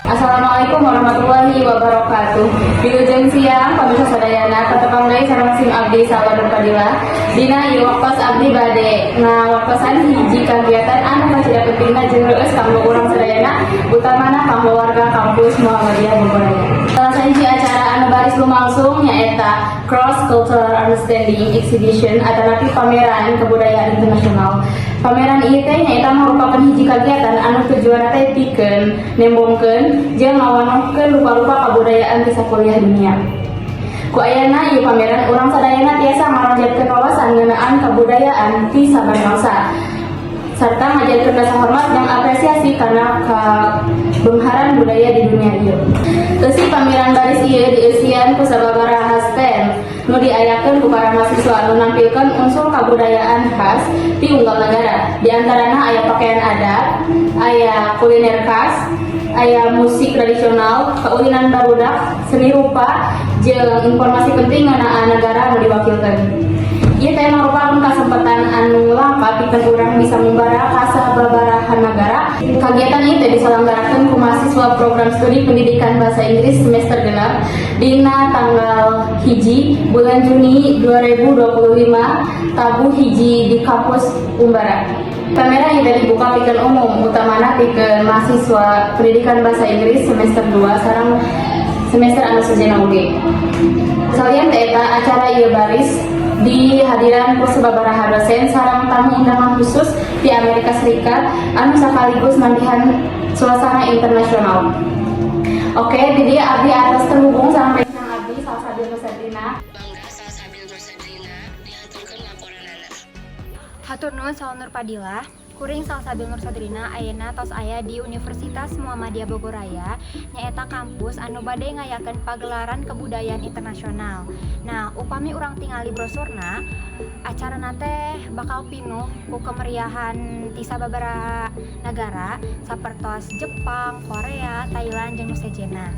Assalamualaikum warahmatullahi wabarakatuh. Wilujeng siang, pamirsa sadayana, katepang deui sareng sim abdi, Salwa Nur Fadila. Dina ieu waktos abdi bade ngawaktosan hiji kagiatan anu kacida pentingna jeung reueus kanggo urang sadayana, utamana kanggo warga kampus Muhammadiyah Bogor Raya. Salah sahiji acara anu baris lumangsung nyaeta Cross Cultural Understanding Exhibition atanapi pameran kebudayaan internasional. Pameran ieu teh nyaeta merupakan hiji kagiatan anu tujuanna teh pikeun nembongkeun jeung ngawanohkeun rupa-rupa kabudayaan ti sakuliah dunia. Ku ayana ieu pameran, urang sadayana tiasa ngaronjatkeun wawasan ngeunaan kabudayaan ti saban bangsa serta ngajarkeun rasa hormat dan apresiasi kana kabeungharan budaya di dunia ieu. Eusi pameran baris ieu dieusian ku sababaraha stand nu diayakeun ku para mahasiswa anu nampilkeun unsur kabudayaan khas ti unggal negara. Di antarana aya pakaian adat, aya kuliner khas, aya musik tradisional, kaulinan barudak, seni rupa, jeung informasi penting ngeunaan negara anu diwakilkeun. Ieu teh merupakan kesempatan anu langka pikeun urang bisa ngumbara ka sababaraha nagara. Kagiatan ieu teh diselenggarakeun ku mahasiswa program studi Pendidikan Bahasa Inggris semester 6 dina tanggal 1 bulan Juni 2025, tabuh 1, di kampus Umbara. Pameran ieu teh dibuka pikeun umum, utamana pikeun mahasiswa Pendidikan Bahasa Inggris semester 2 sareng semester anu sejenna oge. Salian ti eta, acara ieu baris dihadiran ku sababaraha dosen sareng tamu undangan khusus di Amerika Serikat anu sekaligus nambihan suasana internasional. Oke, di dieu abdi atos terhubung sama rencang abdi, Salsabil Nusabrina. Mangga, Salsabil Nursadrina, dihaturkeun laporanana. Hatur nuhun, Salwa Nur Fadilah. Kuring Salsabil Nur Sadrina ayeuna tos aya di Universitas Muhammadiyah Bogor Raya, nyaeta kampus anu bade ngayakeun pagelaran kebudayaan internasional. Nah, upami urang tingali brosurna, acarana teh bakal pinuh ku kemeriahan ti sababaraha nagara sapertos Jepang, Korea, Thailand jeung nu sejenna.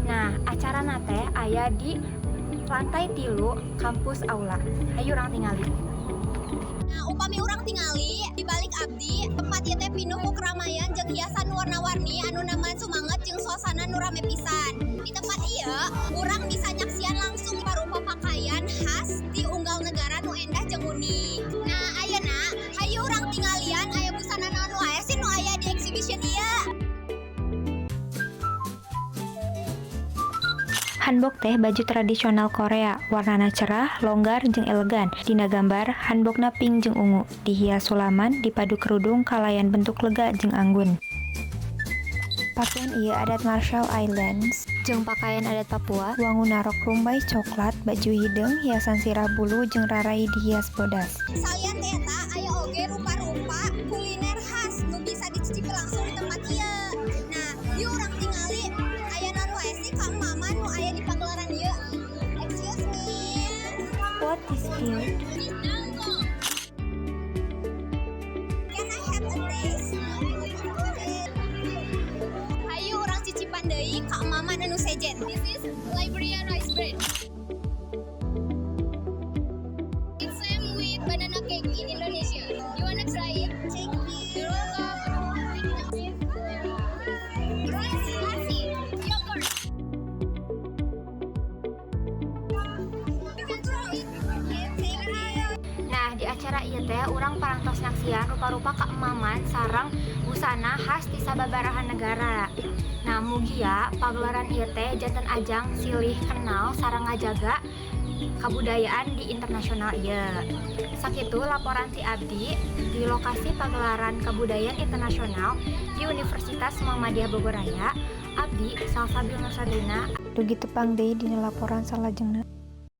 Nah, acarana teh aya di lantai 3 kampus aula. Hayu urang tingali. Nah, upami urang tingali di balik abdi, tempat ieu teh pinuh ku keramaian jeung hiasan warna-warni anu nambahan sumanget jeung suasana nu rame pisan. Di tempat ieu, urang bisa nyaksian langsung rupa pakaian khas di unggal negara nu endah jeung unik. Nah, ayeuna hayu urang tingalian aya busana naon wae sih nu aya di exhibition ieu. Hanbok teh baju tradisional Korea, warnana cerah, longgar, jeung elegan. Dina gambar, hanbokna pink jeung ungu, dihias sulaman, dipadu kerudung kalayan bentuk lega jeung anggun. Pakaian ieu adat Marshall Islands jeung pakaian adat Papua, wanguna rok rumbai coklat, baju hideung, hiasan sirah bulu jeung rarai dihias bodas. Salian ti eta, aya oge rupa-rupa kuliner khas nu bisa dicicipi langsung di tempat ieu. Nah, yuk urang tingali aya naon wae sih kaemaman nu aya di pagelaran ieu. Excuse me. What is here? Can I have a taste? Hayu urang cicipan deui kaemaman anu sejen. This is Liberia rice bread. It's same with banana cake in Indonesia. You wanna try it? Thank you. You're welcome. Rice lassi, yogurt. You can try it. Okay, thank you. Nah, di acara ieu teh urang parantos nyaksian rupa-rupa kaemaman sareng busana khas di sababaraha negara. Nah, mugia pagelaran ieu teh janten ajang silih kenal sareng ngajaga kabudayaan di internasional ieu. Sakitu laporan ti abdi di lokasi pagelaran kebudayaan internasional di Universitas Muhammadiyah Bogor Raya. Abdi, Salsabil Nursadrina. Dugi tepang deui dina laporan salajengna.